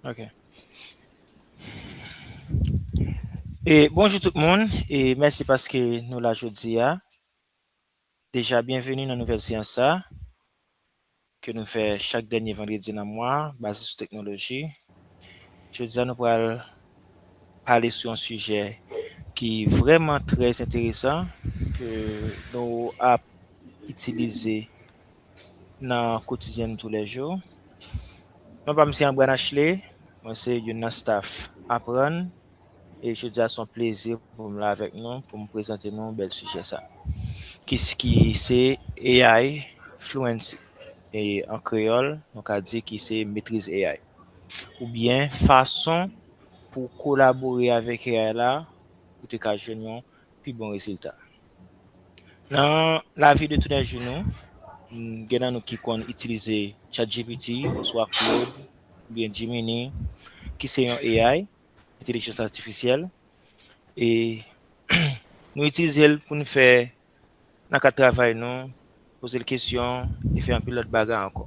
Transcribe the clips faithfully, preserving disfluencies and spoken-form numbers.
Ok. E bonjou tout moun, e mèsi paske nou la jodi a. Deja, byenveni nan nouvèl seyans sa, ke nou fè chak dènye vandredi nan mwa, baze sou teknoloji. Jodi a, nou pral pale sou yon sijè ki vrèman trè enteresan, ke nou ap itilize nan kotidyen nou toulèjou. Non pa m se Ambran Ashley, mwen se youn nan staff Aprann, e jodi a se yon plezi pou m la avèk nou, pou m prezante nou bèl sijè sa, ki, ki se A I Fluency. E an kreyòl, nou ka di ki se metriz A I. Oubyen fason pou w kolabore avèk A I la, pou te ka jwenn yon pi bon rezilta. Nan lavi de toulèjou nou, m, gen nan nou ki konn itilize ChatGPT, oswa Claude, oubyen Gemini, ki se yon A I, entèlijans atifisyèl. E nou itilize l pou n fè nan kad travay nou, poze l kesyon, e fè anpil lòt bagay ankò.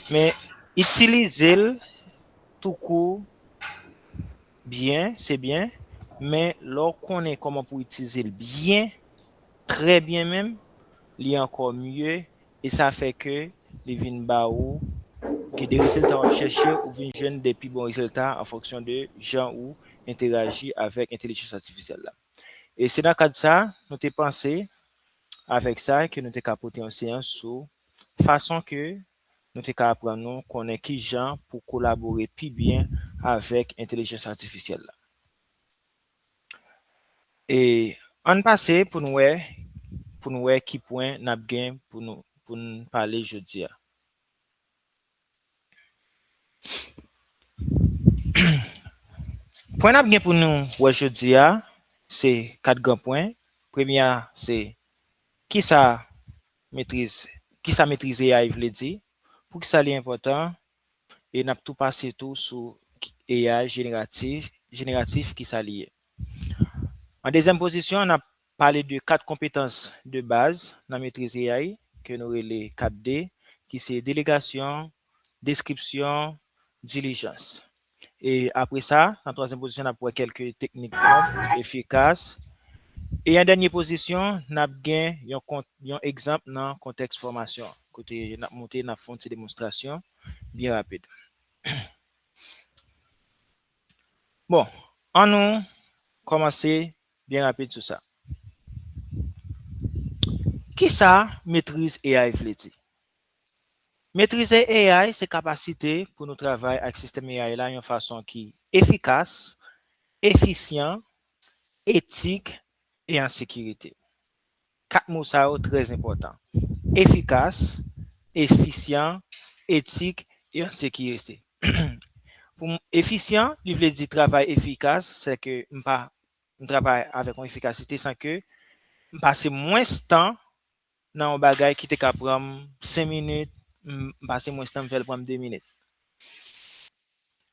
Men itilize l toukou byen, se byen, men lè w konnen kòman pou w itilize l byen, trè byen menm, li ankò mye, e sa fè ke li vin ba ou gen de rezilta w ap chèche, ou vin jwenn de pi bon rezilta an fonksyon de jan ou entèyaji avèk entèlijans atifisyèl la. E se nan kad sa, nou te panse, avèk sa, ke nou te ka pote yon seyans sou fason ke nou te ka aprann nou konnen ki jan pou kolabore pi byen avèk entèlijans atifisyèl la. E ann pase pou n wè, pou n wè ki pwen n ap gen pou nou, pou n pale jodi a. Pwen n ap gen pou nou wè jodi a, se kat gran pwen. Premye a, se kisa metriz, kisa metriz A I vle di, poukisa li enpòtan, e n ap tou pase tou sou A I jeneratif, jeneratif, kisa li ye. An dezyèm pozisyon, n ap pale de kat konpetans de baz nan metriz A I, ke nou rele kat D, ki se delegasyon, deskripsyon, dilijans. E apre sa, nan twazyèm pozisyon, n ap wè kèlke teknik pwonp efikas. E an dènye pozisyon, n ap gen yon kon-, yon egzanp nan kontèks fòmasyon, kote n ap montre, n ap fè yon ti demonstrasyon byen rapid. Bon, ann nou kòmanse byen rapid sou sa. Kisa metriz A I vle di? Metrize A I se kapasite pou nou travay ak sistèm A I la yon fason ki efikas, efisyan, etik e an sekirite. Kat mo sa yo trè enpòtan. Efikas, efisyan, etik e an sekirite. Pou m, efisyan, li vle di travay efikas, se ke m pa, m travay avèk yon efikasite san ke m pase mwens tan nan yon bagay ki te ka pran m senk minit, m, m pase mwens tan, m fè l pran m de minit.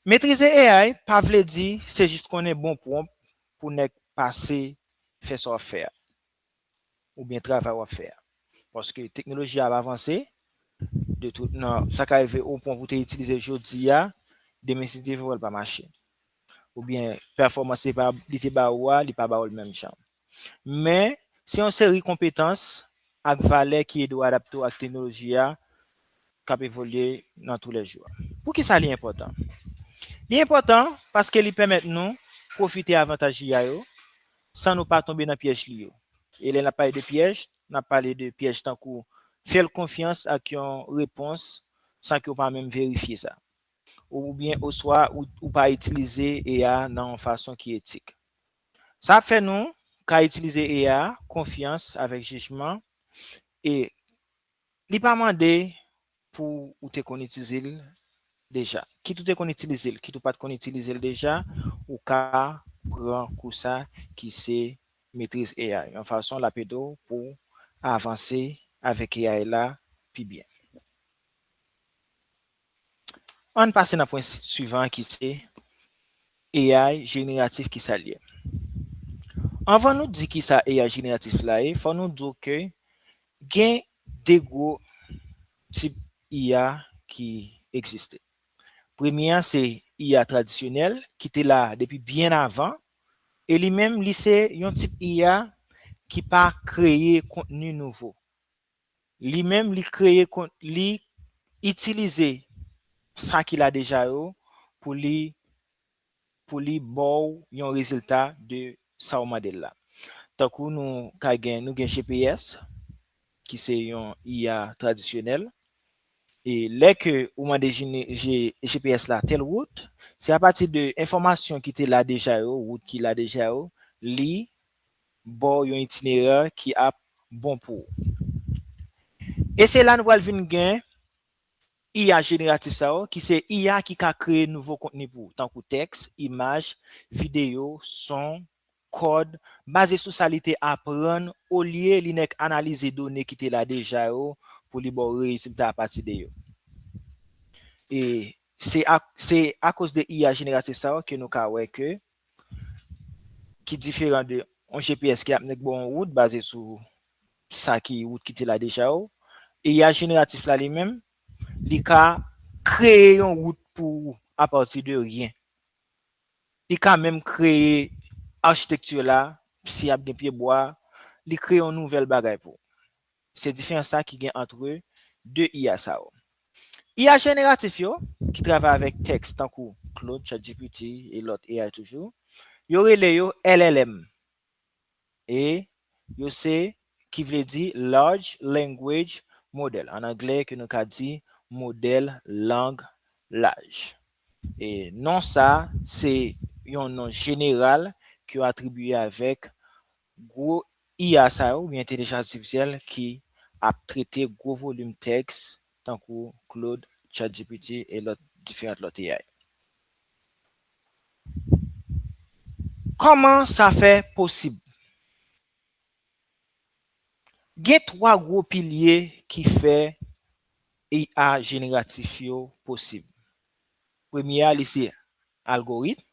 Metrize A I pa vle di se jis konnen bon pwonp pou nèg pase fè sa w ap fè a, oubyen travay w ap fè a. Paske teknoloji a ap avanse, de tout, nan, sa ka rive yon pwonp ou te itilize jodi a, demen si Dye vle, l pa mache. Oubyen pèfòmans li pa, li te ba ou a, li pa ba ou l menm jan. Men, se yon seri konpetans ak valè ki ede w adapte w ak teknoloji a k ap evolye nan toulèjou a. Poukisa li enpòtan? Li enpòtan paske li pèmèt nou pwofite avantaj I A yo san nou pa tonbe nan pyèj li yo. E lè n ap pale de pyèj, n ap pale de pyèj tankou fè l konfyans ak yon repons san ke w pa menm verifye sa. Oubyen, oswa, ou, ou pa itilize A I nan yon fason ki etik. Sa ap fè nou ka itilize A I konfyans avèk jijman, e li pa mande pou ou te konn itilize l deja. Kit ou te konn itilize l, kit ou pa t konn itilize l deja, ou ka pran kou sa ki se metriz A I, yon fason l ap ede w pou avanse avèk A I la pi byen. Ann pase nan pwen swivan an ki se A I jeneratif, kisa l ye. Anvan nou di kisa A I jeneratif la ye, fò nou di w ke gen de gwo tip I A ki egziste. Premye a se I A tradisyonèl ki te la depi byen avan, e li menm li se yon tip I A ki pa kreye kontni nouvo. Li menm li kreye kont, li itilize sa ki la deja yo pou li pou li ba w yon rezilta de sa w mande l la. Tankou nou ka gen, nou gen G P S, ki se yon I A tradisyonèl. E lè ke ou mande G P S la tèl wout, se apati de enfòmasyon ki te la deja yo, wout ki la deja yo, li ba w yon itinerè ki ap bon pou ou. E se la nou pral vin gen I A jeneratif sa yo, ki se I A ki ka kreye nouvo kontni pou ou, tankou tèks, imaj, videyo, son, kòd, baze sou sa li te aprann, olye li nèk analize done ki te la deja yo pou li ba w rezilta apati de yo. E se a, se akoz de I A jeneratif sa yo ke nou ka wè ke, ki diferan de yon G P S ki ap nèk ba w yon wout baze sou sa ki wout ki te la deja yo. I A jeneratif la li menm, li ka kreye yon wout pou ou apati de ryen. Li ka menm kreye achitekti la, si ap gen pye bwa, li kreye yon nouvèl bagay pou ou. Se diferans sa ki gen antre de I A sa yo. I A jeneratif yo, ki travay avèk tèks tankou Claude, ChatGPT e lòt A I toujou, yo rele yo L L M. E yo se, ki vle di Large Language Model, an anglè ke nou ka di modèl lang laj. E non sa, se yon non jeneral ke yo atribye avèk gwo I A sa yo, oubyen entèlijans atifisyèl ki ap trete gwo volim tèks tankou Claude, ChatGPT e lòt, diferan lòt A I. Kòman sa fè posib? Gen twa gwo pilye ki fè I A jeneratif yo posib. Premye a, li se algoritm.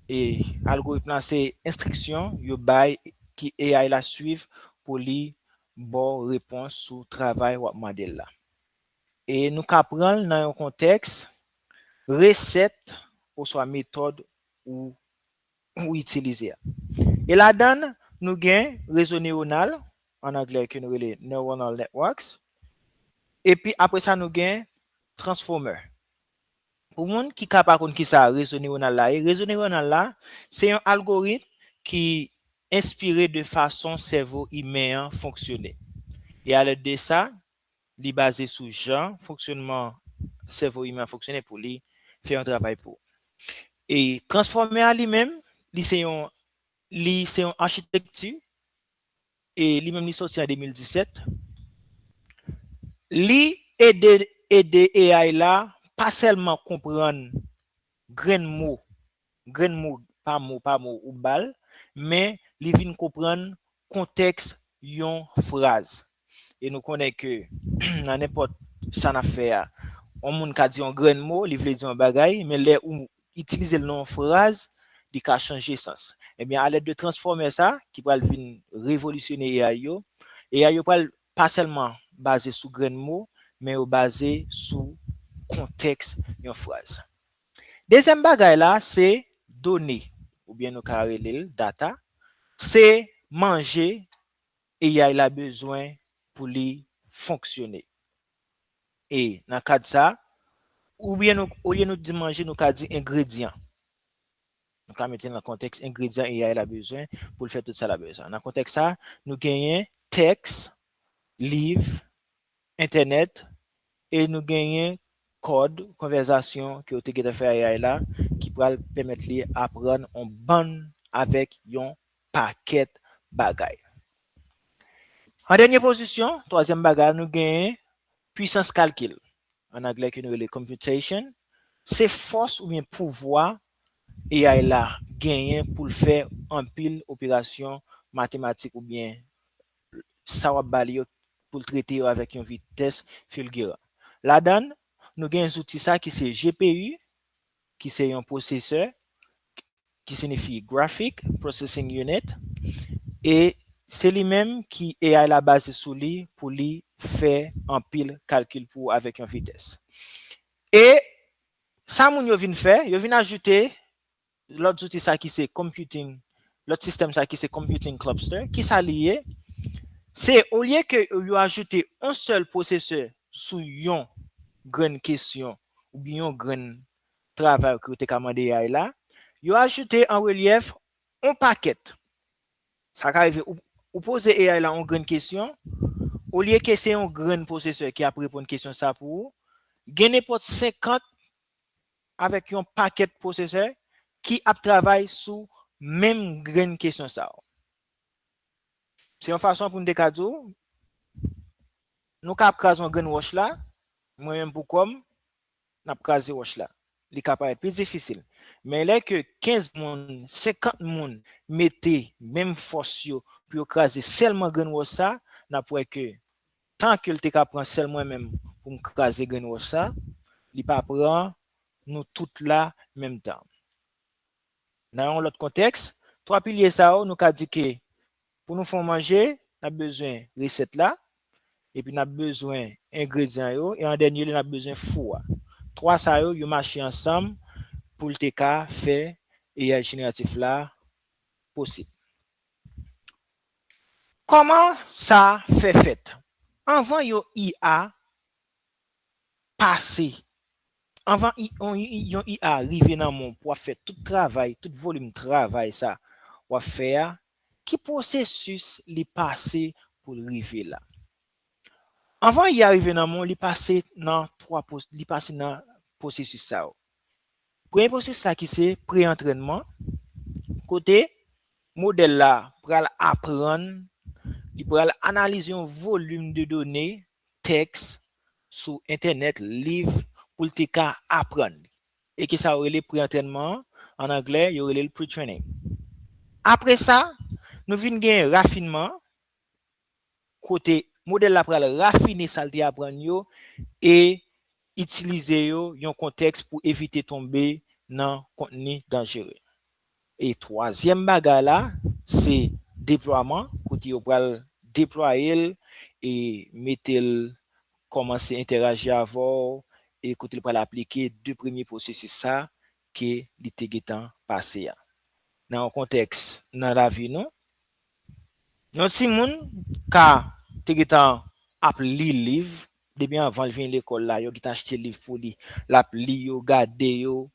E algoritm la se enstriksyon yo bay ki A I la swiv pou li ba w repons sou travay w ap mande l la. E nou ka pran l nan yon kontèks resèt oswa metòd ou, ou itilize a. E ladan l, nou gen rezo newonal, an anglè ke nou rele neuronal networks, epi apre sa nou gen transformer. Pou moun ki ka pa konn kisa rezo newonal la ye, rezo newonal la, se yon algoritm ki enspire de fason sèvo imen an fonksyone. E alèd de sa, li baze sou jan fonksyonman sèvo imen an fonksyone pou li fè yon travay pou ou. E transformer a li menm, li se yon, li se yon achitekti, e li menm li soti an de mil disèt. Li ede, ede A I la pa sèlman konprann grenn mo, grenn mo pa mo, pa mo ou ba l, men li vin konprann kontèks yon fraz. E nou konnen ke nan nenpòt sa n ap fè a, yon moun ka di yon grenn mo, li vle di yon bagay, men lè ou itilize l nan yon fraz, li ka chanje sans. Ebyen, alèd de transformer sa, ki pral vin revolisyone A I yo, A I yo pral pa sèlman baze sou grenn mo, men yo baze sou kontèks yon fraz. Dezyèm bagay la, se done, oubyen nou ka rele l data, se manje A I la bezwen pou li fonksyone. E nan kad sa, oubyen nou, olye nou di manje, nou ka di engredyan. Nou ka mete nan kontèks engredyan A I la bezwen pou l fè tout sa l ap bezwen. Nan kontèks sa, nou genyen tèks, liv, entènèt, e nou genyen kòd konvèsasyon ke yo te gentan fè A I la, ki pral pèmèt li aprann yon bann avèk yon pakèt bagay. An dènye pozisyon, twazyèm bagay, nou genyen pwisans kalkil, an anglè ke nou rele computation, se fòs oubyen pouvwa A I la genyen pou l fè anpil operasyon matematik oubyen sa w ap ba li yo pou l trete yo avèk yon vitès filgiran. Ladan l, nou gen zouti sa ki se G P U, ki se yon pwosesè, ki siyifi Graphic Processing Unit, e se li menm ki A I la baze sou li pou li fè anpil kalkil pou ou avèk yon vitès. E Sa moun yo vin fè, yo vin ajoute lòt zouti sa ki se computing, lòt sistèm sa ki se computing cluster. Ki sa li ye? Se olye ke yo ajoute yon sèl pwosesè sou yon grenn kesyon oubyen yon grenn travay ke yo te ka mande A I la, yo ajoute an relyèf yon pakèt. Sa ka rive ou, ou poze A I la yon grenn kesyon, olye ke se yon grenn pwosesè ki ap reponn kesyon sa pou ou, gen nenpòt senkant avèk yon pakèt pwosesè ki ap travay sou menm grenn kesyon sa yo. Se yon fason pou n te ka di w, nou ka ap kraze yon grenn wòch la, mwen menm pou kò m, n ap kraze wòch la. Li ka parèt pi difisil. Men lè ke kenz moun, senkant moun mete menm fòs yo pou yo kraze sèlman grenn wòch sa, n ap wè ke tan ke l te ka pran sèl mwen menm pou m kraze grenn wòch sa, li pa pran nou tout la menm tan. Nan yon lòt kontèks, twa pilye sa yo, nou ka di ke pou nou fè yon manje, n ap bezwen resèt la, epi n ap bezwen engredyan yo, e an dènye lye, n ap bezwen fou a. Twa sa yo, yo mache ansanm pou l te ka fè A I jeneratif la posib. Kòman sa fè fèt? Anvan yon I A pase, anvan i- yon, i- yon I A rive nan men w pou w ap fè tout travay, tout volim travay sa w ap fè a, ki pwosesis li pase pou l rive la? Anvan I A rive nan men w, li pase nan twa pwos- li pase nan pwosesis sa yo. Premye pwosesis sa ki se pre-antrènman, kote modèl la pral aprann, li pral analize yon volim de done, tèks, sou entènèt, liv, pou l te ka aprann li. E ki sa yo rele pre-antrènman an, an anglè, yo rele l pre-training. Apre sa, nou vin gen rafinman, kote modèl la pral rafine sa l te aprann yo e itilize yo yon kontèks pou evite tonbe nan kontni danjere. E twazyèm bagay la, se deplwaman, kote yo pral deplwaye l e mete l kòmanse entèraji avè w, e kote l pral aplike de premye pwosesis sa ke li te gentan pase a. Nan yon kontèks nan lavi nou, yon timoun ka te gentan ap li liv, depi anvan l vin lekòl la, yo gentan achte liv pou li, l ap li yo, gade yo,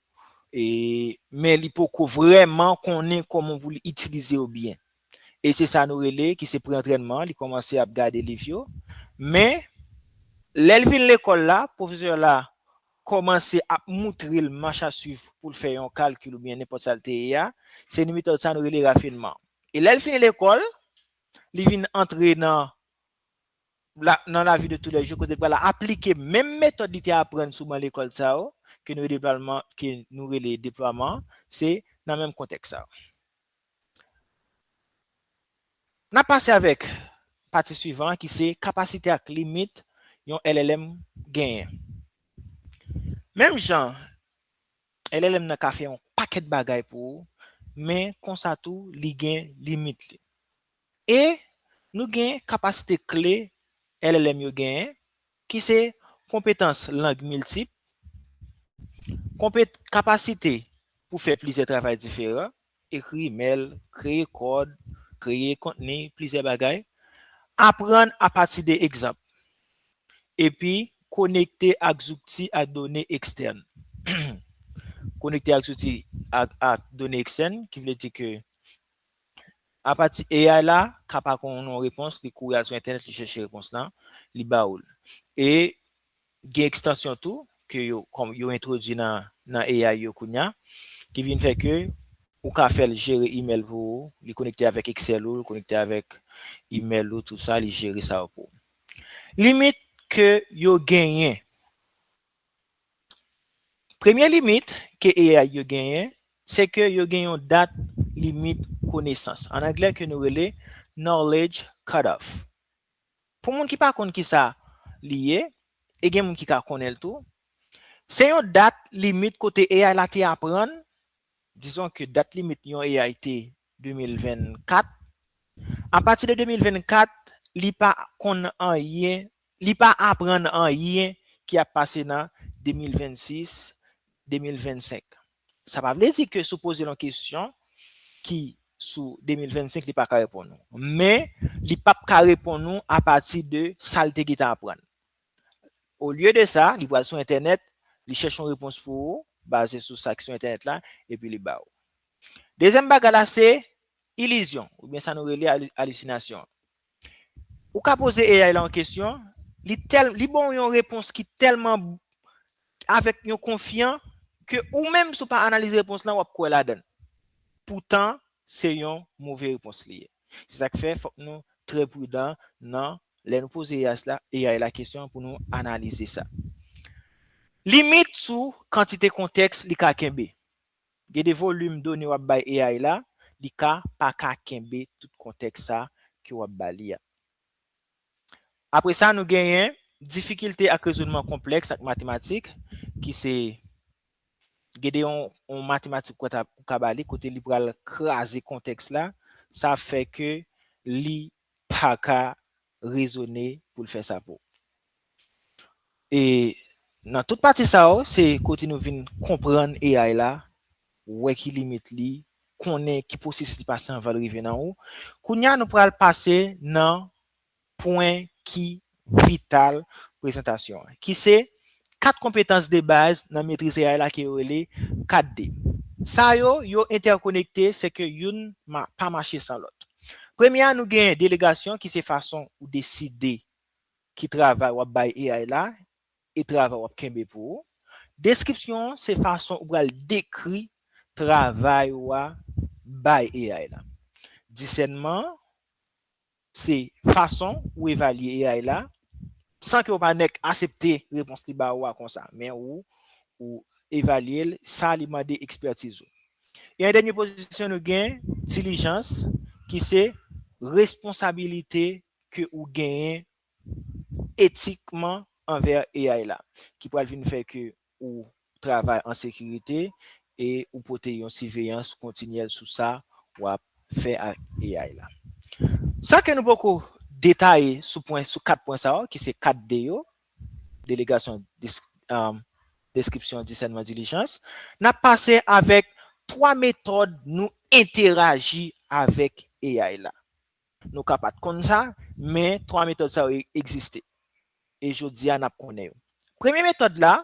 e, men li poko vrèman konnen kòman pou l itilize yo byen. E se sa nou rele, ki se pre-antrènman, li kòmanse ap gade liv yo. Men, lè l vin lekòl la, pwofesè la kòmanse ap moutre l mach a swiv pou l fè yon kalkil oubyen nenpòt sa l te ye a, se nan metòd sa nou rele rafinman. E lè l fini lekòl, li vin antre nan, la, nan lavi de toulèjou, kote l pral aplike menm metòd li te aprann sou ban lekòl sa yo, ke nou rele deplwaman, ke nou rele deplwaman, se nan menm kontèks sa yo. N ap pase avèk pati swivan an ki se kapasite ak limit yon L L M genyen. Menm jan L L M nan ka fè yon pakèt bagay pou ou, men konsa tou li gen limit li. E nou gen kapasite kle L L M yo genyen, ki se konpetans lang miltip, konpet, kapasite pou fè plizyè travay diferan, ekri imèl, kreye kòd, kreye kontni, plizyè bagay, aprann apati de egzanp, epi konekte ak zouti ak done ekstèn. Konekte ak zouti ak, ak done ekstèn, ki vle di ke apati A I la ka pa konn yon repons, li kouri al sou entènèt, li chèche repons lan, li ba ou l. E gen ekstansyon tou, ke yo, kòm yo entwodui nan, nan A I yo kounya, ki vin fè ke ou ka fè l jere imèl pou ou, li konekte avèk Excel ou, li konekte avèk imèl ou, tout sa, li jere sa yo pou ou. Limit ke yo genyen. Premye limit ke A I yo genyen, se ke yo gen yon dat limit konesans. An anglè ke nou rele knowledge cutoff. Pou moun ki pa konn ki sa li ye, e gen moun ki ka konnen l tou, se yon dat limit kote A I la te aprann, dizon ke dat limit yon A I te de mil vennkat. Apati de de mil vennkat, li pa konn anyen, li pa aprann anyen ki ap pase nan de mil vennsis, de mil vennsenk. Sa pa vle di ke si w poze l yon kesyon ki sou de mil vennsenk, li pa ka reponn ou. Men, li p ap ka reponn ou apati de sa l te gentan aprann. Olye de sa, li pral sou entènèt, li chèche yon repons pou ou, baze sou sa ki sou entènèt la, epi li ba ou. Dezyèm bagay la, se ilizyon, oubyen sa nou rele ali- alisinasyon. Ou ka poze A I la yon kesyon, li tèl, li ba w yon repons ki tèlman avèk yon konfyan ke ou menm, si w pa analize repons lan, w ap kwè ladan l. Poutan, se yon move repons li ye. Se sa k fè fòk nou trè pridan nan lè nou poze A I la, A I la kesyon pou nou analize sa. Limit sou kantite kontèks li ka kenbe. Gen de volim done w ap bay A I la, li ka pa ka kenbe tout kontèks sa ke w ap ba li a. Apre sa, nou genyen difikilte ak rezonman konplèks ak matematik, ki se gen de yon, yon matematik ou ka, ou ka ba li, kote li pral kraze kontèks la, sa fè ke li pa ka rezone pou l fè sa pou ou. E nan tout pati sa yo, se kote nou vin konprann A I la, wè ki limit li, konnen ki pwosesis li pase anvan l rive nan ou. Kounye a, nou pral pase nan pwen ki vital prezantasyon an, ki se kat konpetans de baz nan metriz A I la ke yo rele kat D. Sa yo, yo entèkonekte, se ke youn ma- pa mache san lòt. Premye a, nou gen delegasyon, ki se fason ou deside ki travay w ap bay A I la e travay w ap kenbe pou ou. Deskripsyon, se fason ou pral dekri travay ou a bay A I la. Disènman, se fason ou evalye A I la, san ke w pa nèk aksepte repons li ba ou a konsa, men ou, ou evalye l, sa li mande ekspètiz ou. E an dènye pozisyon, nou gen dilijans, ki se responsabilite ke ou genyen etikman anvè A I la, ki pral vin fè ke ou travay an sekirite e ou pote yon siveyans kontinyèl sou sa w ap fè ak A I la. San ke nou poko detaye sou pwen, sou kat pwen sa yo, ki se kat D yo, delegasyon, dis- um, deskripsyon, disènman, dilijans, n ap pase avèk twa metòd nou enteraji avèk A I la. Nou ka pa t konn sa, men twa metòd sa yo e- egziste. E jodi a, n ap konnen yo. Premye metòd la,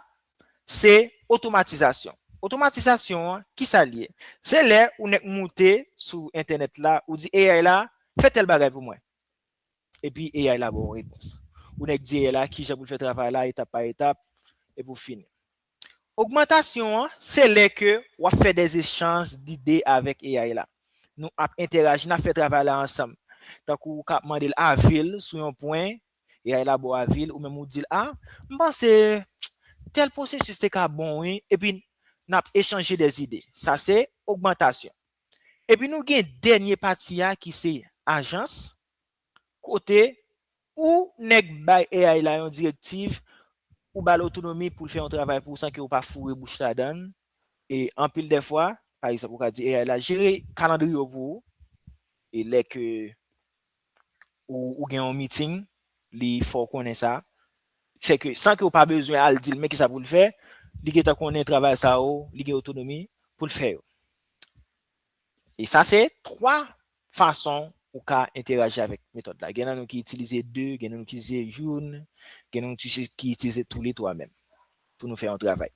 se otomatizasyon. Otomatizasyon an, ki sa l ye? Se lè ou nèk moute sou entènèt la, ou di A I la, fè tèl bagay pou mwen. Epi A I la ba w repons. Ou nèk di A I la ki jan pou l fè travay la, etap pa etap, epi w fini. Ogmantasyon an, se lè ke w ap fè dè echanj dide avèk A I la. Nou ap enteraji, n ap fè travay la ansanm. Tankou w ka mande l avi l sou yon pwen, A I la ba w avi l, ou menm ou di l, a, m panse tèl pwosesis te ka bon, wi, epi n ap echanje dè zide. Sa se ogmantasyon. Epi nou gen dènye pati a ki se ajans, kote ou nèk bay A I la yon direktiv, ou ba l otonomi pou l fè yon travay pou ou san ke ou pa foure bouch ladan l. E anpil dè fwa, pa egzanp, ou ka di A I la jere kalandriye w pou ou, e lè ke ou, ou gen yon meeting, li fè w konnen sa. Se ke san ke ou pa bezwen al di l men kisa pou l fè, li gentan konnen travay sa yo, li gen otonomi pou l fè yo. E sa se twa fason ou ka enteraji avèk metòd la. Gen nan nou ki itilize de, gen nan nou ki itilize youn, gen nan nou ki, ki itilize toule twa menm pou nou fè yon travay.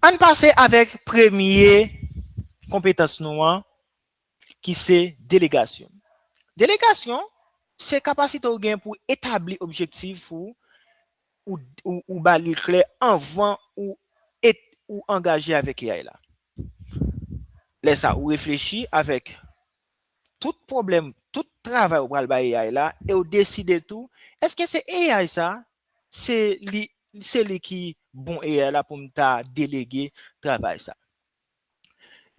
Ann pase avèk premye konpetans nou an, ki se delegasyon. Delegasyon, se kapasite ou gen pou etabli objektif ou, ou, ou, ou ba li klè anvan ou et, ou angaje avèk A I la. Lè sa, ou reflechi avèk tout pwoblèm, tout travay ou pral bay A I la, e ou deside tou, èske se A I sa, se li, se li ki bon A I la pou m ta delege travay sa?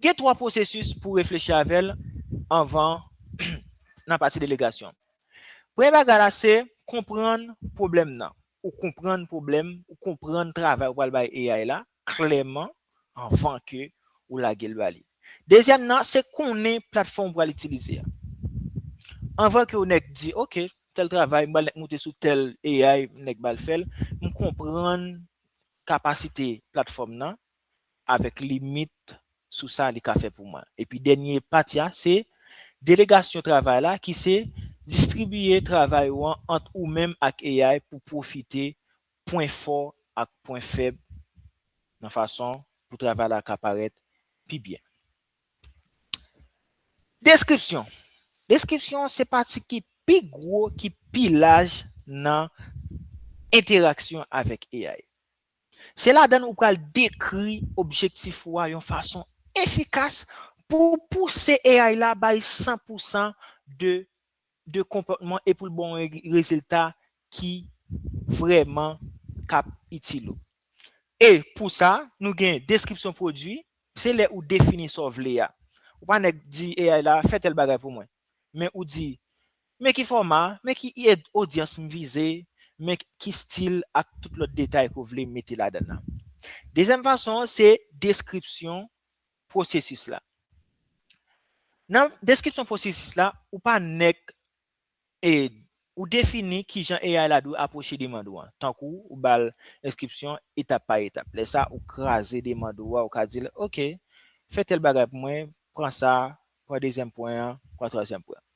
Gen twa pwosesis pou reflechi avè l anvan nan pati delegasyon. Premye bagay la, se konprann pwoblèm nan. Ou konprann pwoblèm, ou konprann travay ou pral bay A I la klèman anvan ke ou lage l ba li. Dezyèm nan, se konnen platfòm ou pral itilize a. Anvan ke ou nèk di, oke, tèl travay, m pral nèk moute sou tèl A I, m nèk ba l fè l, m konprann kapasite platfòm nan, avèk limit sou sa li ka fè pou mwen. Epi dènye pati a, se delegasyon travay la, ki se distribiye travay ou an ant ou menm ak A I pou pwofite pwen fò ak pwen fèb nan fason pou travay la ka parèt pi byen. Deskripsyon. Deskripsyon se pati ki pi gwo, ki pi laj nan enteraksyon avèk A I. Se ladan ou pral dekri objektif ou a yon fason efikas pou pouse A I la bay san pou san de, de konpòtman e pou l ba w yon re-, rezilta ki vrèman k ap itil ou. E pou sa, nou gen deskripsyon pwodui, se lè ou defini sa w vle a. Ou pa nèk di A I la, fè tèl bagay pou mwen. Men ou di, men ki fòma, men ki ed-, odyans m vize, men ki stil ak tout lòt detay ke w vle mete ladan l la. Dezyèm fason an, se deskripsyon pwosesis la. Nan deskripsyon pwosesis la, ou pa nèk, e, ou defini kijan A I la dwe apwoche demann ou an. Tankou, ou ba l deskripsyon etap pa etap. Lè sa, ou kraze demann ou a, ou ka di l, "Ok, fè tèl bagay pou mwen, pran sa, pran dezyèm pwen an, pran twazyèm pwen an."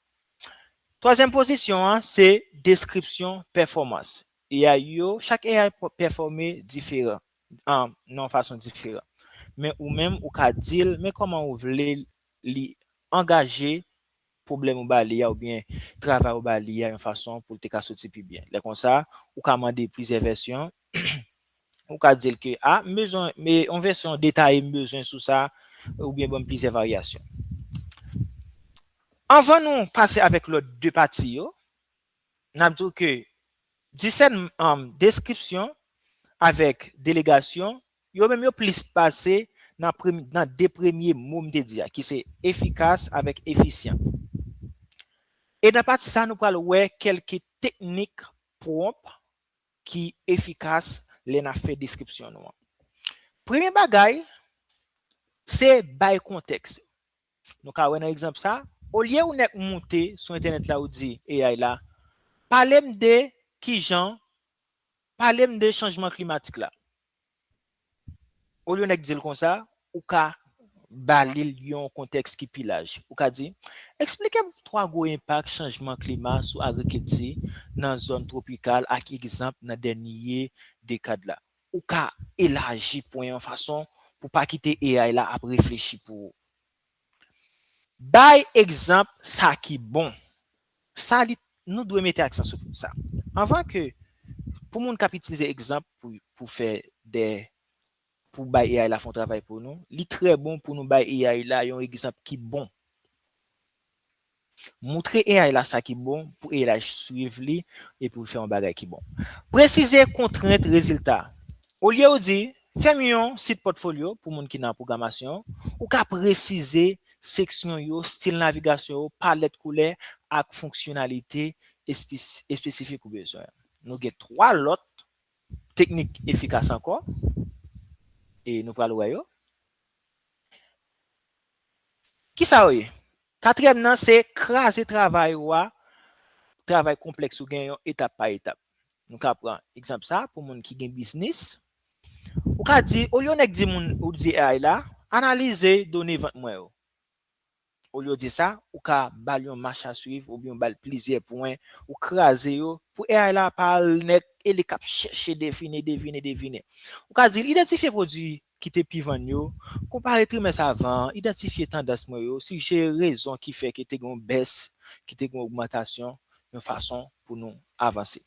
Twazyèm pozisyon an, se deskripsyon pèfòmans. A I yo, chak A I pèfòme diferan, an, nan yon fason diferan. Men ou menm, ou ka di l, men kòman ou vle li angaje pwoblèm ou ba li a, oubyen travay ou ba li a, yon fason pou l te ka soti pi byen. Lè konsa, ou ka mande plizyè vèsyon, ou ka di l ke, a, m bezwen, men yon vèsyon detaye m bezwen sou sa, oubyen ban m plizyè varyasyon. Anvan nou pase avèk lòt de pati yo, n ap di w ke disèn, um, deskripsyon avèk delegasyon, yo menm yo plis baze nan prem-, nan de premye mo m te di a, ki se efikas avèk efisyan. E nan pati sa, nou pral wè kèlke teknik pwonp ki efikas lè n ap fè deskripsyon nou an. Premye bagay, se bay kontèks. Nou ka wè nan egzanp sa, olye ou nèk moute sou entènèt la, ou di A I la, "Pale m de kijan, pale m de chanjman klimatik la." Olye ou nèk di l konsa, ou ka ba li yon kontèks ki pi laj. Ou ka di, "Eksplike m twa gwo enpak chanjman klima sou agrikilti nan zòn twopikal ak egzanp nan dènye dekad la." Ou ka elaji pwen an fason pou pa kite A I la ap reflechi pou ou. Bay egzanp sa ki bon. Sa li, nou dwe mete aksan sou sa. Anvan ke, pou moun k ap itilize egzanp pou, pou fè de, pou bay A I la fè yon travay pou nou, li trè bon pou nou bay A I la yon egzanp ki bon. Moutre A I la sa ki bon pou A I la swiv li e pou l fè yon bagay ki bon. Presize kontrent rezilta. Olye ou di, "Fè m yon sit pòtfolyo pou moun ki nan pwogramasyon," ou ka presize seksyon yo, stil navigasyon yo, palèt koulè ak fonksyonalite espe-, espesifik ou bezwen. Nou gen twa lòt teknik efikas ankò, e nou pral wè yo. Kisa yo ye? Katriyèm nan, se kraze travay ou a, travay konplèks ou gen yon etap pa etap. Nou ka pran egzanp sa pou moun ki gen biznis. Ou ka di, olye w nèk di moun, ou di A I la, "Analize done vant mwen yo." Olye w di sa, ou ka ba l yon mach a swiv oubyen w ba l plizyè pwen, ou kraze yo, pou A I la pa al nèk e li k ap chèche devine, devine, devine. Ou ka di l, "Idantifye pwodui ki te pi vann yo, konpare trimès avan an, idantifye tandans mwen yo, sijere rezon ki fè ke te gen yon bès, ki te gen yon ogmantasyon, yon fason pou nou avanse."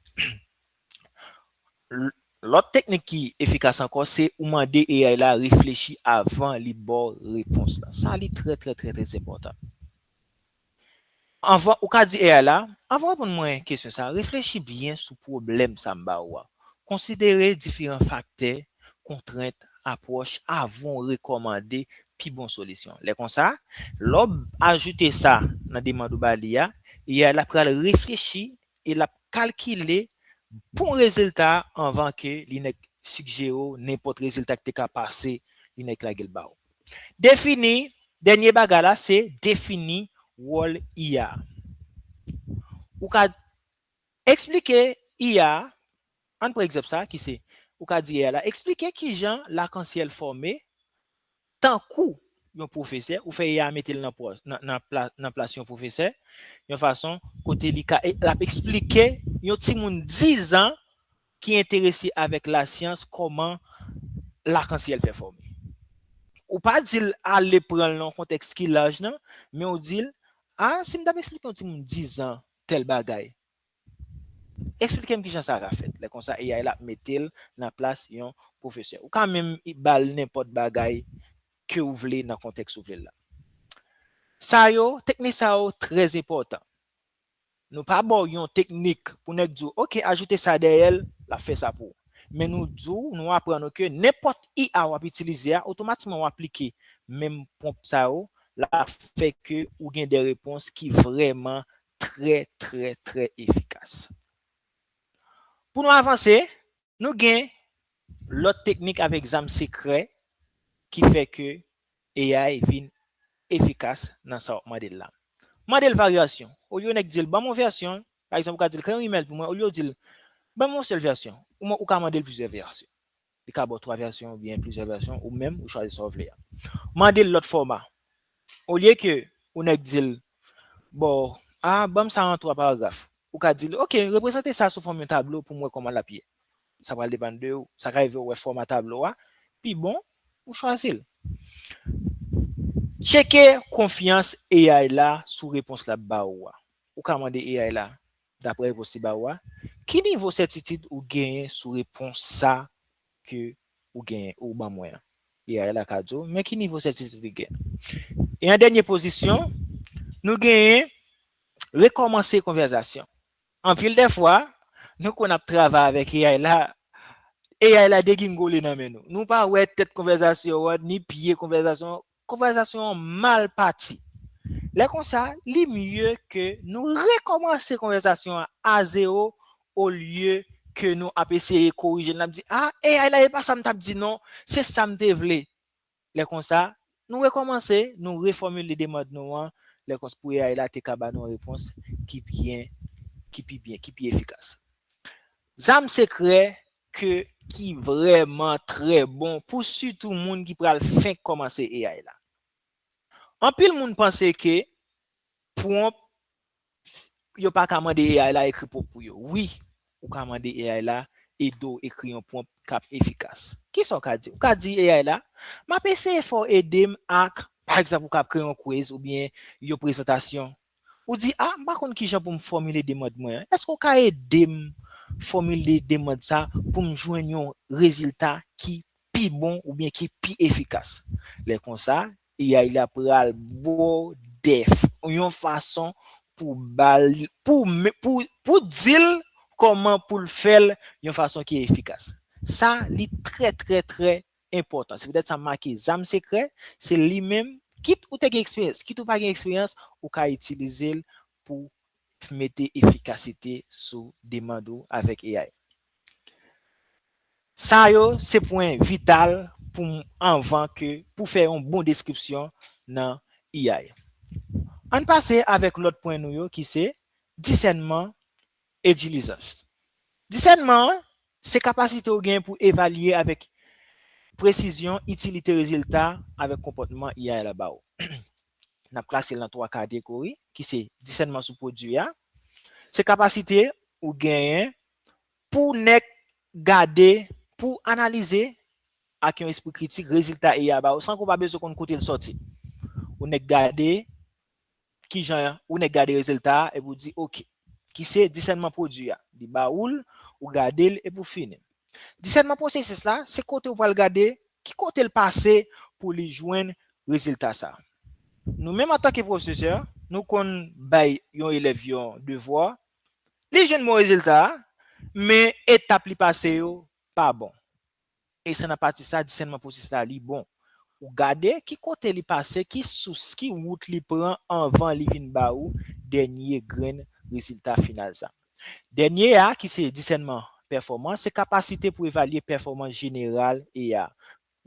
L-, lòt teknik ki efikas ankò, se ou mande A I la reflechi avan li ba w repons la. Sa li trè, trè, trè, trè enpòtan. Anvan, ou ka di A I la, "Anvan w reponn mwen kesyon sa, reflechi byen sou pwoblèm sa m ba ou a. Konsidere diferan faktè, kontrent, apwòch avan w rekòmande pi bon solisyon." Lè konsa, lè w ajoute sa nan demann ou ba li a, A I la pral reflechi e l ap kalkile bon rezilta a anvan ke li nèk sijere w nenpòt rezilta ki te ka pase, li nèk lage l ba w. Defini, dènye bagay la, se defini wòl I A. Ou ka eksplike I A, ann pran egzanp sa, ki se, ou ka di I A la, "Eksplike kijan lakansyèl fòme tankou yon pwofesè, ou fè A I a mete l nan pòs, nan, nan pla-, nan plas yon pwofesè, yon fason kote li ka, l ap eksplike yon timoun dizan ki enterese avèk lasyans kòman lakansyèl fè fòme. Ou pa di l ale pran l nan yon kontèks ki laj nan, men ou di l, a, si m t ap eksplike yon timoun dizan tèl bagay, eksplike m kijan sa ka fèt. Lè konsa, A I la ap mete l nan plas yon pwofesè. Ou ka menm ba l nenpòt bagay ke ou vle nan kontèks ou vle l la. Sa yo, teknik sa yo trè enpòtan. Nou pa ba w yon teknik pou nèg di w, oke, ajoute sa dèyè l, l ap fè sa pou ou. Men nou di w, nou aprann ou ke nenpòt I A w ap itilize a, otomatikman w aplike menm pwonp sa yo, l ap fè ke ou gen de repons ki vrèman trè, trè, trè efikas. Pou nou avanse, nou gen lòt teknik avèk zam sekrè ki fè ke A I vin efikas nan sa w ap mande l la. Mande l varyasyon. Olye nèg di l, ban m yon vèsyon, pa egzanp, ou ka di l, kreye yon imèl pou mwen, olye w di l, ban m yon sèl vèsyon, ou, ou ka mande l plizyè vèsyon. Li ka ba w twa vèsyon oubyen plizyè vèsyon, ou menm, ou chwazi sa w vle a. Mande l lòt fòma. Olye ke ou nèg di l, bon, a, ban m sa an twa paragraf. Ou ka di l, oke, reprezante sa sou fòm yon tablo pou m wè kòman l ap ye. Sa pral depann de ou. Sa ka rive ou wè fòma tablo a pi bon, ou chwazi l. Tcheke konfyans A I la sou repons l ap ba ou a. Ou ka mande A I la, daprè repons li ba ou a, ki nivo sètitid ou genyen sou repons sa ke ou genyen, ou ban mwen an? A I la ka di w, men ki nivo sètitid li genyen. E an dènye pozisyon, nou genyen rekòmanse konvèsasyon. Anpil de fwa, nou konn ap travay avèk A I la, A I la degingole nan men nou. Nou pa wè tèt konvèsasyon an, ni pye konvèsasyon an. Konvèsasyon an mal pati. Lè konsa, li mye ke nou rekòmanse konvèsasyon an a zewo olye ke nou ap eseye korije l, n ap di, a, A I la, e pa sa m t ap di non, se sa m te vle. Lè konsa, nou rekòmanse, nou refòmile demann nou an, lè konsa pou A I la te ka ba nou yon repons ki byen, ki pi byen, ki pi efikas. Zam sekrè ke, ki vrèman trè bon pou sitou moun ki pral fenk kòmanse A I la. Anpil moun panse ke pwonp, yo pa ka mande A I la ekri pwonp pou yo. Wi, ou ka mande A I la ede w ekri yon pwonp k ap efikas. Kisa w ka di? Ou ka di A I la, m ap eseye fè w ede m ak, pa egzanp, ou ka ap kreye yon quiz oubyen yon prezantasyon. Ou di, a, m pa konn kijan pou m fòmile demann mwen an. Èske w ka ede m fòmile demann sa pou m jwenn yon rezilta ki pi bon oubyen ki pi efikas? Lè konsa, A I la pral ba w dèf, yon fason pou ba l, pou, pou, pou di l kòman pou l fè l yon fason ki efikas. Sa, li trè, trè, trè enpòtan. Se poutèt sa m make zam sekrè, se li menm, kit ou te gen eksperyans, kit ou pa gen eksperyans, ou ka itilize l pou mete efikasite sou demann ou avèk A I. Sa yo, se pwen vital pou m, anvan ke, pou fè yon bon deskripsyon nan A I. Ann pase avèk lòt pwen nou yo, ki se disènman e dilizans. Disènman an, se kapasite ou gen pou evalye avèk presizyon itilite rezilta avèk konpòtman A I la ba ou. N ap klase l nan twa kategori, ki se disènman sou pwodui a. Se kapasite ou genyen pou nèk gade, pou analize ak yon espri kritik rezilta A I a ba ou, san ke w pa bezwen konn kote l sòti. Ou nèk gade kijan, ou nèk gade rezilta a, epi w di, oke, ki se disènman pwodui a. Li ba ou l, ou gade l, epi w fini. Disènman pwosesis la, se kote ou pral gade ki kote l pase pou li jwenn rezilta sa. Nou menm antanke pwofesè, nou konn bay yon elèv yon devwa, li jwenn bon rezilta a, men etap li pase yo pa bon. E se nan pati sa, disènman pwosesis la, li bon. Ou gade ki kote li pase, ki sous, ki wout li pran anvan li vin ba ou dènye grenn rezilta final sa. Dènye a, ki se disènman pèfòmans, se kapasite pou evalye pèfòmans jeneral A I a.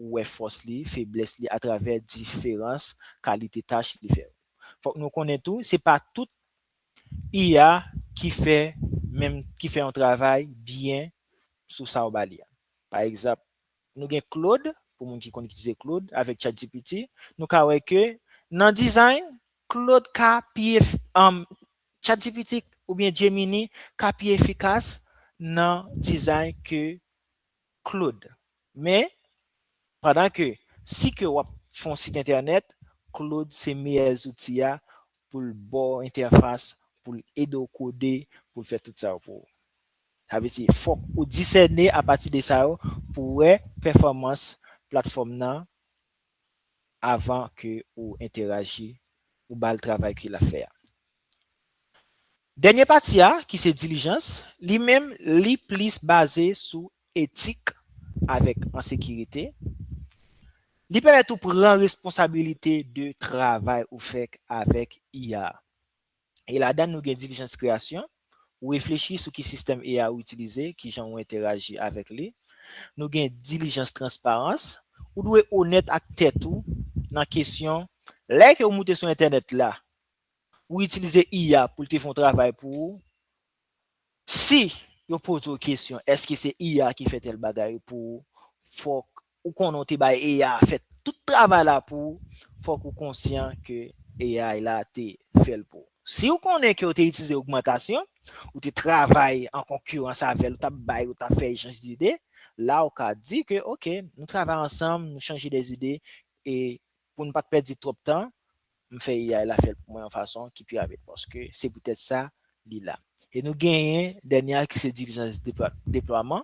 Ou wè fòs li, feblès li atravè diferans kalite tach li fè. Fòk nou konnen tou, se pa tout A I ki fè menm, ki fè yon travay byen sou sa w ba li a. Pa egzanp, nou gen Claude, pou moun ki konn itilize Claude avèk ChatGPT, nou ka wè ke nan design, Claude ka pi ef- um, ChatGPT oubyen Gemini ka pi efikas nan design ke Claude. Men, pandan ke si ke w ap fè yon sit entènèt, Claude se meyè zouti a pou l ba w entèfas, pou l ede w kode, pou l fè tout sa yo pou ou. Sa vle di, fòk ou disène apati de sa yo pou w wè pèfòmans platfòm nan avan ke ou entèraji, ou ba l travay ke l ap fè a. Dènye pati a, ki se dilijans, li menm, li plis baze sou etik avèk an sekirite. Li pèmèt ou pran responsabilite de travay ou fè avèk I A. E ladan nou gen dilijans kreyasyon, ou reflechi sou ki sistèm A I ou itilize, ki jan ou entèraji avèk li. Nou gen dilijans transparans, ou dwe onèt ak tèt ou nan kesyon, lè ke ou moute sou entènèt la, ou itilize I A pou l te fè yon travay pou ou, si yo poze w kesyon, èske se I A ki fè tèl bagay pou ou, fòk ou konnen w te bay A I fè tout travay la pou ou, fòk ou konsyan ke A I la te fè l pou ou. Si ou konnen ke w te itilize ogmantasyon, ou te travay an konkirans avè l, ou t ap bay, ou t ap fè echanj ide, la ou ka di ke, oke, nou travay ansanm, nou chanje de ide, e pou n pa t pèdi twòp tan, m fè A I la fè l pou mwen yon fason ki pi rapid, paske se poutèt sa li la. E nou genyen dènye a ki se dilijans deplwa- deplwaman.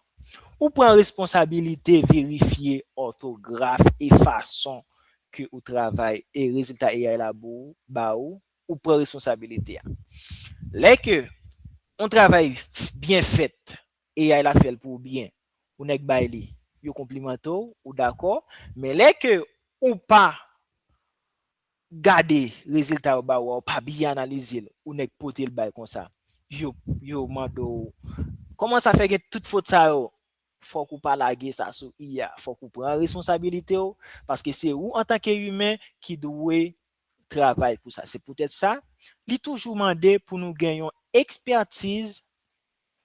Ou pran responsabilite verifye òtograf e fason ke ou travay e rezilta A I la bo- ba ou, ou pran responsabilite a. Lè ke yon travay f- byen fèt, A I la fè l pou ou byen, ou nèk bay li, yo konplimante w, ou dakò, men lè ke ou pa gade rezilta yo ba ou a, ou pa byen analize l, ou nèk pote l bay konsa. Yo, yo mande w, kòman sa fè gen tout fot sa yo? Fòk ou pa lage sa sou I A, fòk ou pran responsabilite w, paske se ou antanke imen ki dwe travay pou sa. Se poutèt sa, li toujou mande pou nou gen yon ekspètiz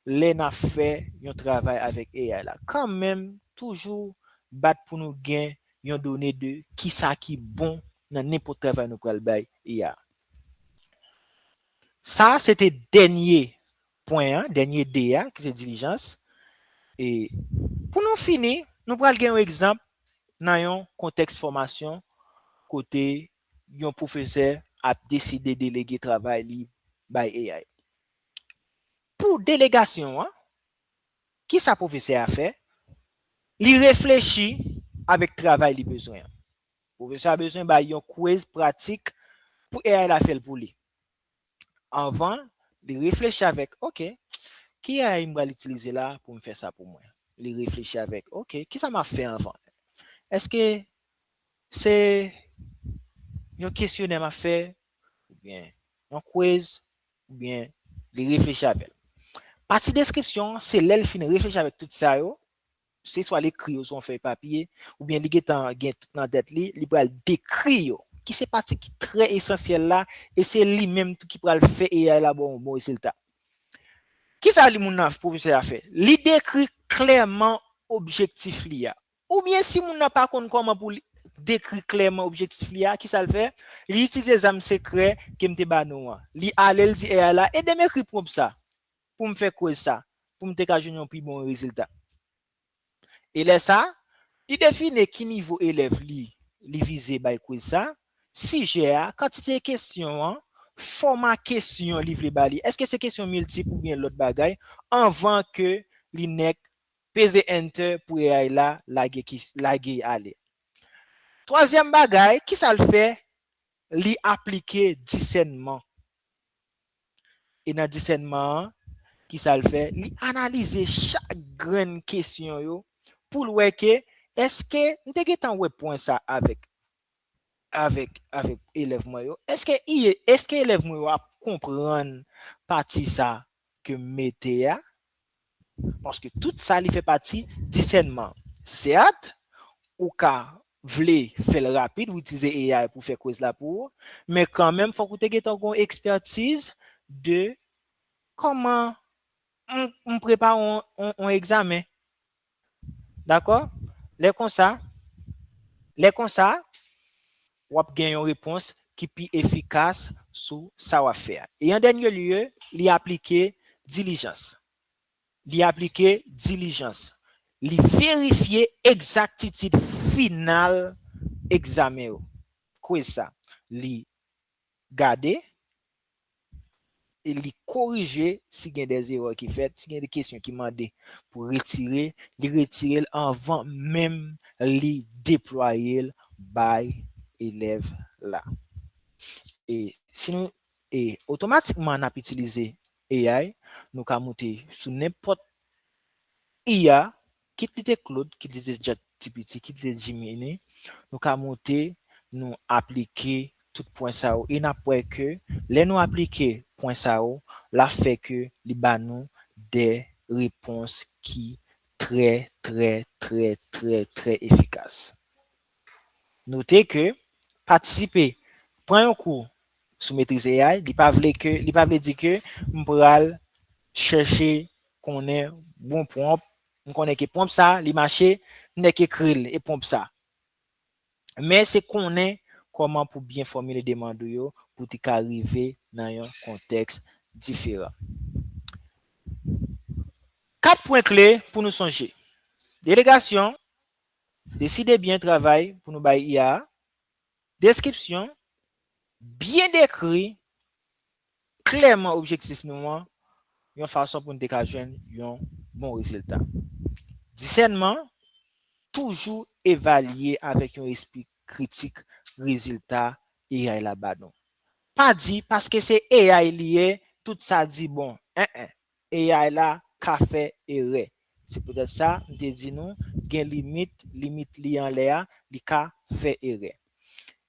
lè n ap fè yon travay avèk A I la. Kanmenm, toujou bat pou nou gen yon done de kisa ki bon nan nenpòt travay nou pral bay A I. Sa, se te dènye pwen an, dènye D a, ki se dilijans. E pou nou fini, nou pral gen yon egzanp nan yon kontèks fòmasyon kote yon pwofesè ap deside delege travay li bay A I. Pou delegasyon an, kisa pwofesè a fè? Li reflechi avèk travay li bezwen an. Pwofesè a bezwen bay yon quiz pratik pou A I la fè l pou li. Anvan, li reflechi avèk, oke, ki A I m pral itilize la pou m fè sa pou mwen? Li reflechi avèk, oke, kisa m ap fè anvan? Èske se yon kesyonè m ap fè, oubyen yon quiz, oubyen li reflechi avè l? Pati deskripsyon an, se lè l fin reflechi avèk tout sa yo, se swa l ekri yo sou yon fèy papye, oubyen li gentan gen tout nan tèt li, li pral dekri yo, ki se pati ki trè esansyèl la, e se li menm tou ki pral fè A I la ba w yon bon rezilta. Kisa li moun nan, pwofesè a fè? Li dekri klèman objektif li a. Oubyen si moun nan pa konn kòman pou li dekri klèman objektif li a, kisa l fè? Li itilize zam sekrè ke m te ba nou an. Li ale, l di A I la, ede m ekri pwonp sa pou m fè quiz sa, pou m te ka jwenn yon pi bon rezilta. E lè sa, li define ki nivo elèv li, li vize bay quiz sa, sijè a, kantite kesyon an, fòma kesyon li vle ba li. Èske se kesyon miltip oubyen lòt bagay? Anvan ke li nèk peze enter pou A I la lage, ki, lage ale. Twazyèm bagay, kisa l fè? Li aplike disènman. E nan disènman an, kisa l fè? Li analize chak grenn kesyon yo pou l wè ke èske m te gentan wè pwen sa avèk, avèk, avèk elèv mwen yo. Èske, èske elèv mwen yo ap konprann pati sa ke m mete a? Paske tout sa li fè pati disènman. Sèt, ou ka vle fè l rapid, ou itilize A I pou fè quiz la pou ou, men kanmenm fòk ou te gentan gen yon ekspètiz de kòman m, m prepare yon, yon, yon egzamen. Dakò? Lè konsa, Lè konsa, w ap gen yon repons ki pi efikas sou sa w ap fè a. E an dènye lye, li aplike dilijans. Li aplike dilijans. Li verifye egzaktitid final egzamen yo. Kwez sa. Li gade, e li korije si gen de erè ki fèt, si gen de kesyon ki mande pou retire, li retire l anvan menm li deplwaye l bay elèv la. E si nou, e otomatikman n ap itilize A I, nou ka moute sou nenpòt I A, kit li te Claude, kit li te ChatGPT, kit li te Gemini, nou ka moute, nou aplike tout pwen sa yo. E n ap wè ke lè nou aplike pwen sa yo, l ap fè ke li ba nou de repons ki trè, trè, trè, trè, trè efikas. Note ke patisipe, pran yon kou sou metriz A I, li pa vle ke, li pa vle di ke m pral chèche konnen bon pwonp, m konnen ke pwonp sa, li mache, m nèk ekri l e pwonp sa. Men se konnen kòman pou byen fòmile demann ou yo pou te ka rive nan yon kontèks diferan. Kat pwen kle pou nou sonje. Delegasyon, deside byen travay pou nou bay I A a. Deskripsyon, byen dekri klèman objektif nou an, yon fason pou nou te ka jwenn yon bon rezilta. Disènman, toujou evalye avèk yon espri kritik rezilta A I la ba nou. Pa di, paske se A I li ye, tout sa di bon. En, en. A I la ka fè erè. Se poutèt sa, m te di nou, gen limit, limit li anlè a, li ka fè erè.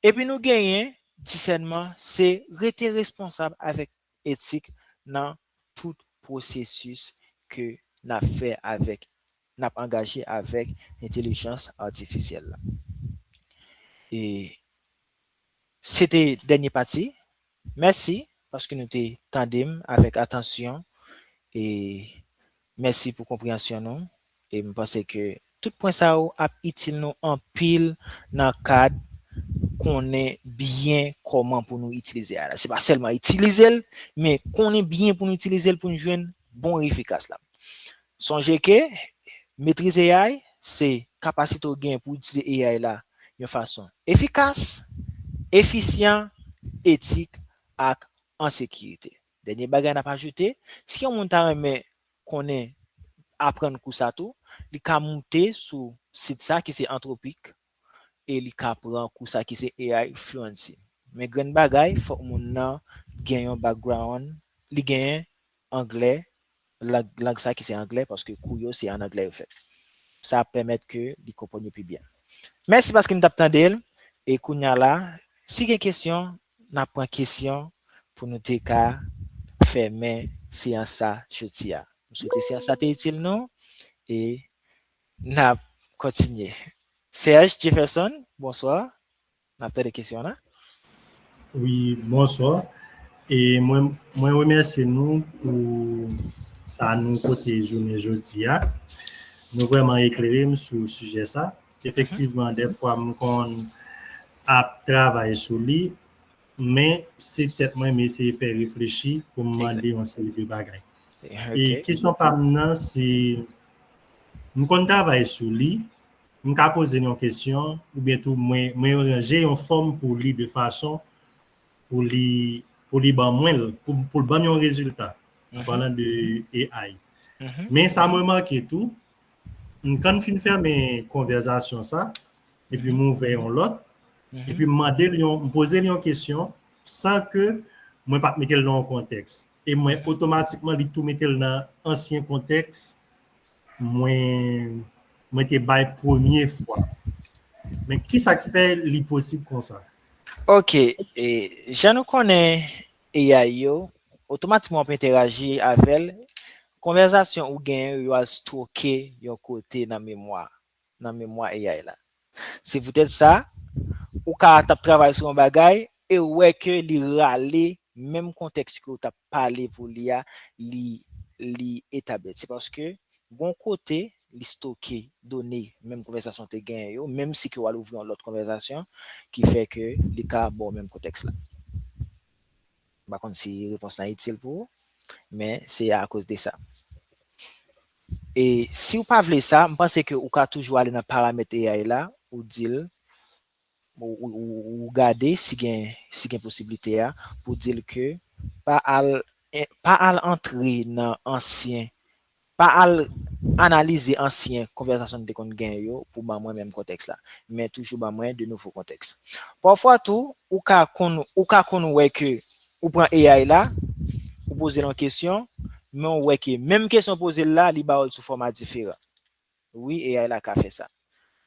Epi nou genyen disènman, se rete responsab avèk etik nan tout pwosesis ke n ap fè avèk, n ap angaje avèk entèlijans atifisyèl la. E se te dènye pati. Mèsi paske nou te tande m avèk atansyon. E mèsi pou konpreyansyon nou. E m panse ke tout pwen sa yo ap itil nou anpil nan kad konnen byen kòman pou nou itilize A I la. Se pa sèlman itilize l, men konnen byen pou nou itilize l pou nou jwenn bon efikas la. Sonje ke metrize A I se kapasite w gen pou itilize A I la yon fason efikas, efisyan, etik ak an sekirite. Dènye bagay n ap ajoute, si yon moun ta renmen konnen, aprann kou sa tou, li ka moute sou sit sa ki se Anthropic e li ka pran kou sa ki se A I Fluency. Men grenn bagay, fòk moun nan gen yon background, li genyen anglè, lang, lang sa ki se anglè, paske kou yo se an anglè yo fèt. Sa ap pèmèt ke li konprann yo pi byen. Mèsi paske m t ap tande l. E kounya la, si gen kesyon, n ap pran kesyon pou nou te ka fèmen seyans sa jodi a. M swete seyans sa te itil nou e n ap kontinye. Serge Jefferson, bonswa. N ap tande kesyon an la. Wi, bonswa. E mwen, mwen remèsye nou pou sa nou pote jounen jodi a. Nou vrèman eklere m sou sijè sa. Efektivman, dèfwa m konn ap travay sou li, men se tèt mwen m eseye fè reflechi pou m mande yon seri de bagay. E kesyon pa m nan se, m konn travay sou li, m ka poze l yon kesyon, oubyen tou mwen, mwen ranje yon fòm pou li de fason pou li, pou li ban mwen l, pou, pou l ban m yon rezilta, an palan de A I. Men sa m remake tou, m, kan m fin fèmen konvèsasyon sa, epi m ouvè yon lòt, epi m mande l yon, m poze l yon kesyon, san ke mwen pa t mete l nan yon kontèks. E mwen, otomatikman, li tou mete l nan ansyen kontèks mwen, mwen te bay premye fwa. Men ki sa k fè li posib konsa? Ok, e, jan nou konnen A I yo, otomatikman w ap entèraji avè l, konvèsasyon ou genyen yo, yo al stoke yon kote nan memwa, nan memwa A I la. Se poutèt sa, ou ka t ap travay sou yon bagay e ou wè ke li rale menm kontèks ke w t ap pale pou li a, li, li etabli. Se paske gon kote li stoke done menm konvèsasyon te genyen yo, menm si ke w al ouvri yon lòt konvèsasyon, ki fè ke li ka ba w menm kontèks la. M pa konn si repons lan itil pou ou, men se akoz de sa. E si w pa vle sa, m panse ke ou ka toujou ale nan paramèt A I la, ou di l, ou, ou, ou, ou gade si gen, si gen posiblite a, pou di l ke pa al, pa al antre nan ansyen, pa al analize ansyen konvèsasyon n te konn gen yo pou ban mwen menm kontèks la, men toujou ban mwen de nouvo kontèks. Pafwa tou, ou ka konn, ou ka konn wè ke ou pran A I la, ou poze l yon kesyon, men ou wè ke menm kesyon w poze l la, li ba w l sou fòma diferan. Wi, A I la ka fè sa.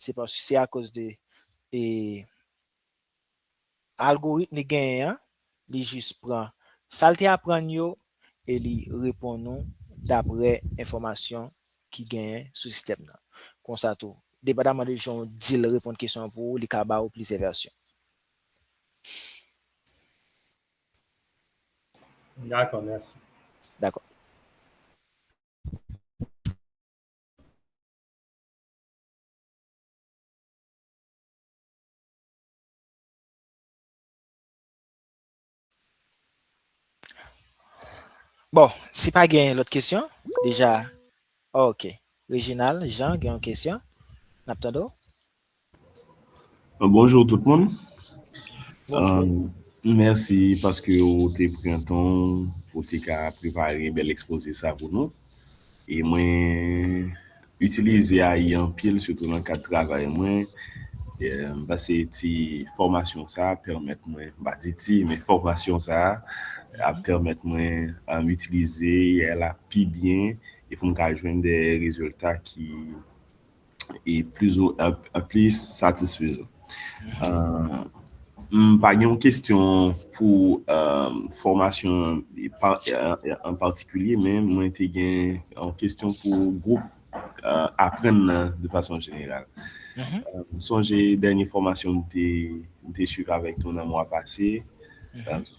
Se pas, se akoz de, e, algoritm li genyen an, li jis pran sa l te aprann yo e li reponn ou daprè enfòmasyon ki genyen sou sistèm nan. Konsa tou, depandaman de jan w di l reponn kesyon an pou ou, li ka ba ou plizyè vèsyon. Dakò, mèsi. Dakò. Bon, si pa gen lòt kesyon, deja, ok. Reginald, Jean, gen yon kesyon? N ap tande w? Bonjou tout moun. Bonjou. Mèsi paske ou te pran tan w pou te ka prepare bèl ekspoze sa pou nou. E mwen itilize A I anpil, sitou nan kad travay mwen. M panse ti fòmasyon sa a pèmèt mwen, m pa di ti, men fòmasyon sa a ap pèmèt mwen itilize A I la pi byen e pou m ka jwenn de rezilta ki e plis, plis satisfezan. M pa gen yon kesyon pou fòmasyon an patikilye, men mwen te gen yon kesyon pou gwoup aprann nan de fason jeneral. M sonje dènye fòmasyon m te, m te swiv avèk nou nan mwa pase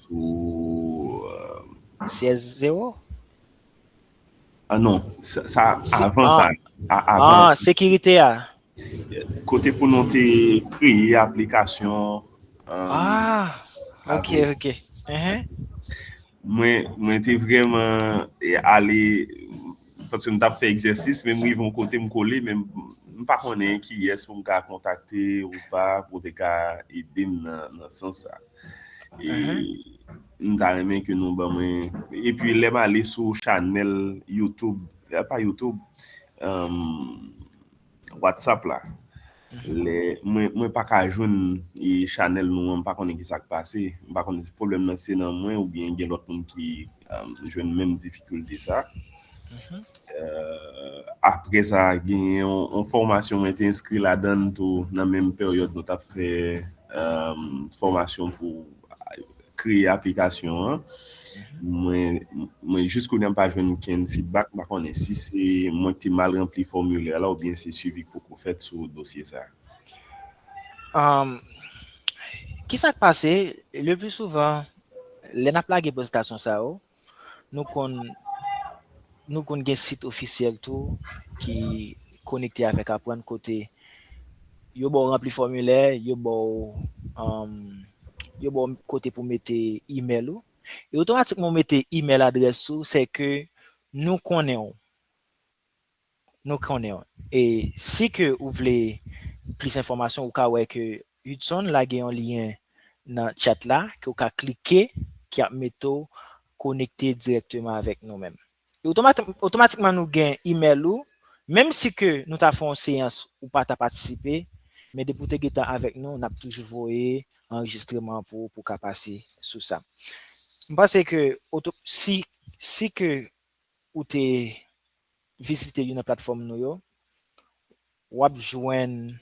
sou sèz zewo? Ah non, sa, sa avan sa. Ah, sekirite a. Kote pou nou te kreye aplikasyon. Ah, ok, ok. Mwen, mwen te vrèman ale, paske m t ap fè egzèsis, men m rive yon kote m kole, men m pa konnen kiyès pou m ka kontakte ou pa, pou te ka ede m nan, nan sans sa. E m ta renmen ke nou ban mwen. Epi lè m ale sou chanèl YouTube, pa YouTube, WhatsApp la. Lè mwen, mwen pa ka jwenn chanèl nou an, m pa konnen ki sa k pase. M pa konnen si pwoblèm nan se nan mwen oubyen gen lòt moun ki jwenn menm difikilte sa. Apre sa, gen yon, yon fòmasyon mwen te enskri ladan l tou nan menm peryòd nou t ap fè fòmasyon pou kreye aplikasyon an. Mwen, mwen jis kounye a m pa jwenn okenn feedback, m pa konnen si se mwen ki te mal ranpli fòmilè la oubyen se swivi k poko fèt sou dosye sa. Ki sa k pase? Le pli souvan, lè n ap lage prezantasyon sa yo, nou konn, nou konn gen sit ofisyèl tou ki konekte avèk Aprann kote yo ba w ranpli fòmilè, yo ba w, yo ba w kote pou mete imèl ou. E otomatikman w mete imèl adrès ou, se ke nou konnen w. Nou konnen w. E si ke ou vle plis enfòmasyon, ou ka wè ke Hudson lage yon lyen nan chat la, ke w ka klike, ki ap mete w konekte dirèkteman avèk nou menm. E otomatik-, otomatikman nou gen imèl ou, menm si ke nou ta fè yon seyans ou pa ta patisipe, men depi w te gentan avèk nou, n ap toujou voye anrejistreman an pou ou, pou w ka pase sou sa. M panse ke oto-, si, si ke ou te vizite youn nan platfòm nou yo, w ap jwenn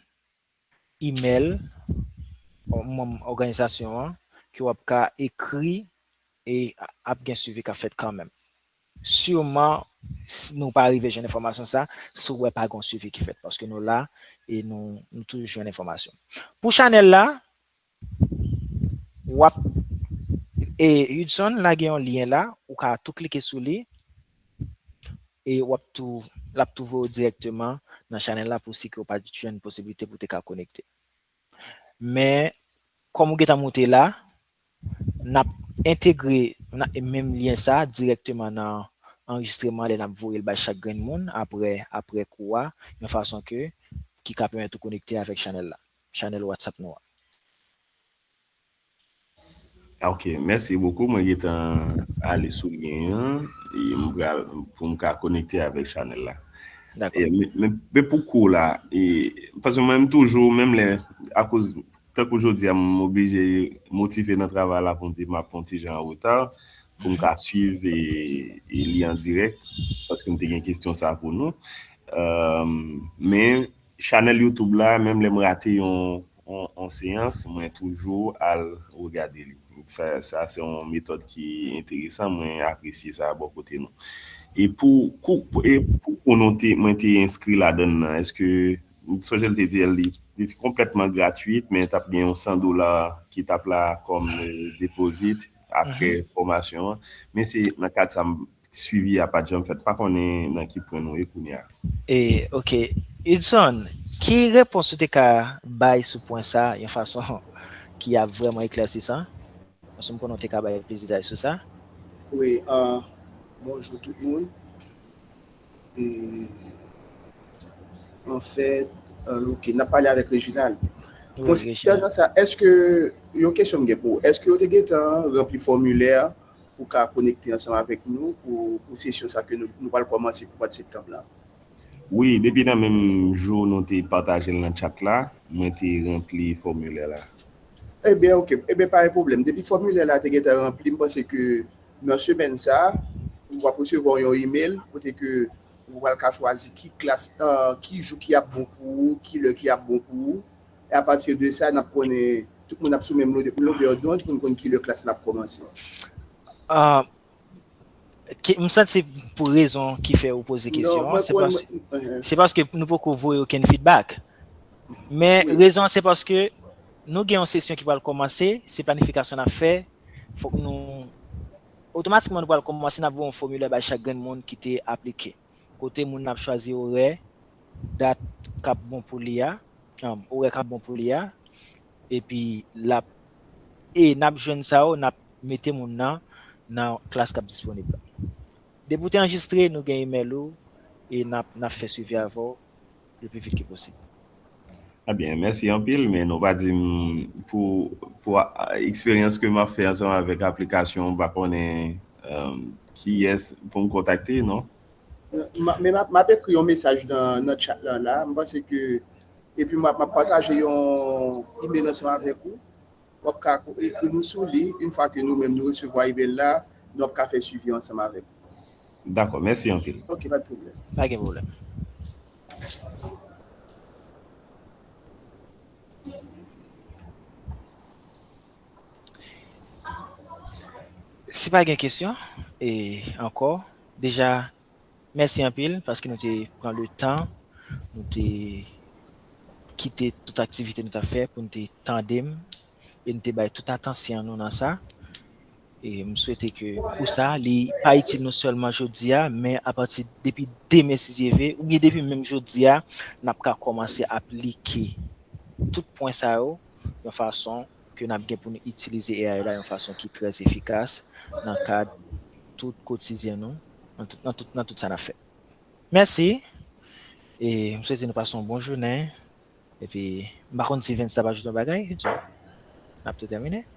imèl manm òganizasyon an ke w ap ka ekri e ap gen swivi k ap fèt kanmenm. Siman, si nou pa rive jwenn enfòmasyon sa, si w wè pa gen yon swivi ki fèt, paske nou la e nou, nou toujou jwenn enfòmasyon. Pou chanèl la, w ap, e Hudson lage yon lyen la, ou ka tou klike sou li, e w ap tou l ap tou voye w dirèkteman nan chanèl la pou si ke w pa t jwenn posiblite pou te ka konekte. Men, kòm ou gentan moute la, n ap entegre menm lyen sa dirèkteman nan anrejistreman lè n ap voye l bay chak grenn moun apre, apre kou a, yon fason ke, ki ka pèmèt ou konekte avèk chanèl la, chanèl WhatsApp nou an. Ok, mèsi bokou. Mwen gentan ale sou lyen an e m pral pou m ka konekte avèk chanèl la. Dakò. Men pou kou la, paske mwen m toujou, menm lè, akoz, tankou jodi a, m oblije motive nan travay la pou m di m ap pran ti jan an reta, pou m ka swiv e, e li an dirèk, paske m te gen kesyon sa pou nou. Men, chanèl YouTube la, menm lè m rate yon, yon, yon seyans, mwen toujou al regade li. Sa, sa se yon metòd ki enteresan, mwen apresye sa bò kote nou. E pou, kou, e pou kou nou te, mwen te enskri ladan l nan, èske, m sonje l te di l, li, li te konplètman gratwit, men t ap gen yon san dola ki t ap la kòm depozit apre fòmasyon an. Men se nan kad sa m swivi a pa t janm fèt. Pa konnen nan ki pwen nou ye kounye a. E, ok. Hudson, ki repons ou te ka bay sou pwen sa a, yon fason ki ap vrèman eklèsisan? Paske m konnen w te ka bay plis detay sou sa. Wi, uh, bonjou tout moun. E, anfèt, uh, ok, n ap pale avèk Reginald. Konsènan sa, èske, yon kesyon m gen pou ou, èske w te gentan ranpli fòmilè pou ka konekte ansanm avèk nou pou, pou sesyon sa ke nou, nou pral kòmanse pou mwa de septanm la? Wi, depi nan menm jou nou te pataje l nan chat la, mwen te ranpli fòmilè la. Ebyen, ok. Ebyen, pa gen pwoblèm. Depi fòmilè la te gentan ranpli, m panse ke nan semèn sa, w ap resevwa yon email kote ke ou pral ka chwazi ki klas, uh, ki jou ki ap bon pou ou, ki lè ki ap bon pou ou. E apati de sa, n ap konnen tout moun ap sou menm longueur d'onde pou n konn ki lè klas la ap kòmanse. Uh, M santi pou rezon ki fè ou poze kesyon an, se paske nou poko voye okenn feedback. Men rezon an se paske nou gen yon sesyon ki pral kòmanse, se planifikasyon n ap fè, fòk nou, otomatikman nou pral kòmanse, n ap voye yon fòmilè bay chak grenn moun ki te aplike. Kote moun nan ap chwazi orè, dat k ap bon pou li a, orè k ap bon pou li a, epi l ap, e n ap jwenn sa yo, n ap mete moun nan, nan klas k ap disponib la. Depi w te anrejistre, nou gen email ou, e n ap, n ap fè swivi avè w le pli vit ke posib. Ebyen, mèsi anpil, men nou pa di m pou, pou eksperyans ke m ap fè ansanm avèk aplikasyon, m pa konnen kiyès pou m kontakte, non? Men m ap, m ap ekri yon mesaj nan, nan chat lan la. M panse ke, epi m ap, m ap pataje yon email ansanm avèk ou. W ap ka ekri nou sou li, yon fwa ke nou menm nou resevwa email la, nou ap ka fè swivi ansanm avèk ou. Dakò, mèsi anpil. Ok, pa de pwoblèm. Pa gen pwoblèm. Si pa gen kesyon, e ankò, deja, mèsi anpil paske nou te pran le tan, nou te kite tout aktivite nou t ap fè pou nou te tande m, e nou te bay tout atansyon nou nan sa. E m swete ke kou sa, li pa itil nou sèlman jodi a, men apati depi demen, si Dye vle, oubyen depi menm jodi a, n ap ka kòmanse aplike tout pwen sa yo yon fason ke n ap gen pou nou itilize A I la yon fason ki trè efikas nan kad tout kotidyen nou, nan tout, nan tout, nan tout sa n ap fè. Mèsi. E m swete nou pase yon bon jounen. Epi, m pa konn si Vens t ap ajoute yon bagay, n ap tou tèmine.